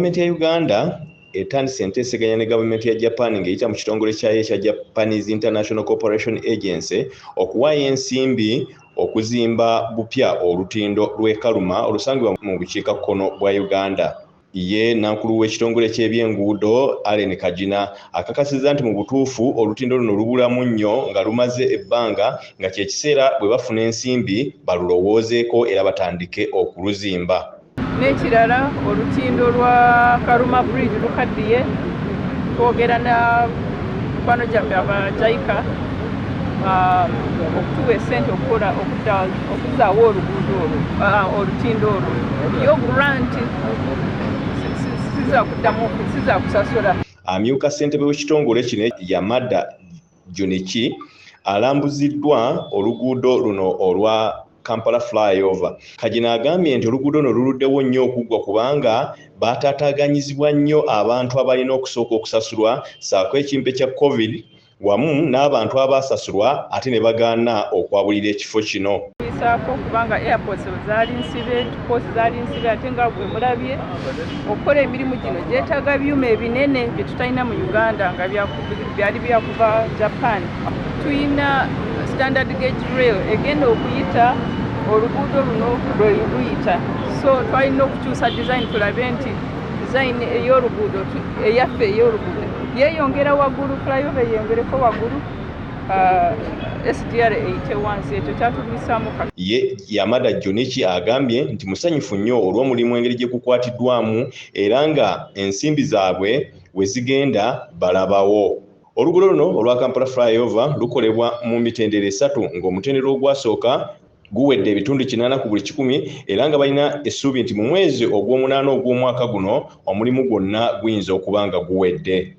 Gavumenti ya Uganda etandise enteeseganya ne gavumenti ya Japan ng'eyita mu kitongole kyayo ekya Japanese International Cooperation Agency okuwaayo ensimbi okuzimba bupya olutindo lw'e Karuma olusangibwa mu bukiikakkono bwa Uganda. Ye Nankulu w'ekitongole ky'ebyenguudo Allen Kagina akakasizza nti mu butuufu olutindo luno lubulamu nnyo nga lumaze ebbanga nga kye kiseera bwe bafuna ensimbi balulowoozeeko era batandike okuluzimba. N'ekirala, olutindo lwa Karuma Bridge lukaddiye. Twogera na mikwano gyaffe aba JICA okutuwa esente okukola okuzzaawo oluguudo olwo, olutindo olwo. Yo grant sizakuddamu, sizakusasula. Amyuka ssentebe w'ekitongole kino Yamada Junichi alambuziddwa oluguudo luno olwa Kampala Flyover. Kagina agambye nti oluguudo luno luluddewo nnyo okuggwa kubanga baataataaganyizibwa nnyo abantu abalina okusooka okusasulwa ssaako ekimpe kya Covid wamu n'abantu abaasasulwa ate ne bagaana okwabulira ekifo kino. Saako kubanga airports zaali nsibe, ports zaali nsibe, ate nga bwe mulabye okukola emirimu gino gyetaaga byuma ebinene bye tutalina mu Uganda nga byali byakuva Japan. Tuyina standard gauge rail egenda okuyita oluguudo luno lwe luyita, so twalina okukyusa design tulabe nti design ey'oluguudo eyaffe ey'oluguudo yeeyongera waggulu, flyover eyongereko waggulu, SGR eyite wansi. Ekyo kyatulwisaamu. Ye Yamada Junichi agambye nti musanyufu nnyo olw'omulimu engeri gye gukwatiddwamu era nga ensimbi zaabwe we zigenda balabawo. Oluguudo luno olwa Kampala Flyover lukolebwa mu mitendera esatu ng'omutendera ogwasooka guwedde ebitundu 80 ku buli kikumi era nga balina essuubi nti mu mwezi ogw'omunaana ogw'omwaka guno omulimu gwonna guyinza okuba nga guwedde.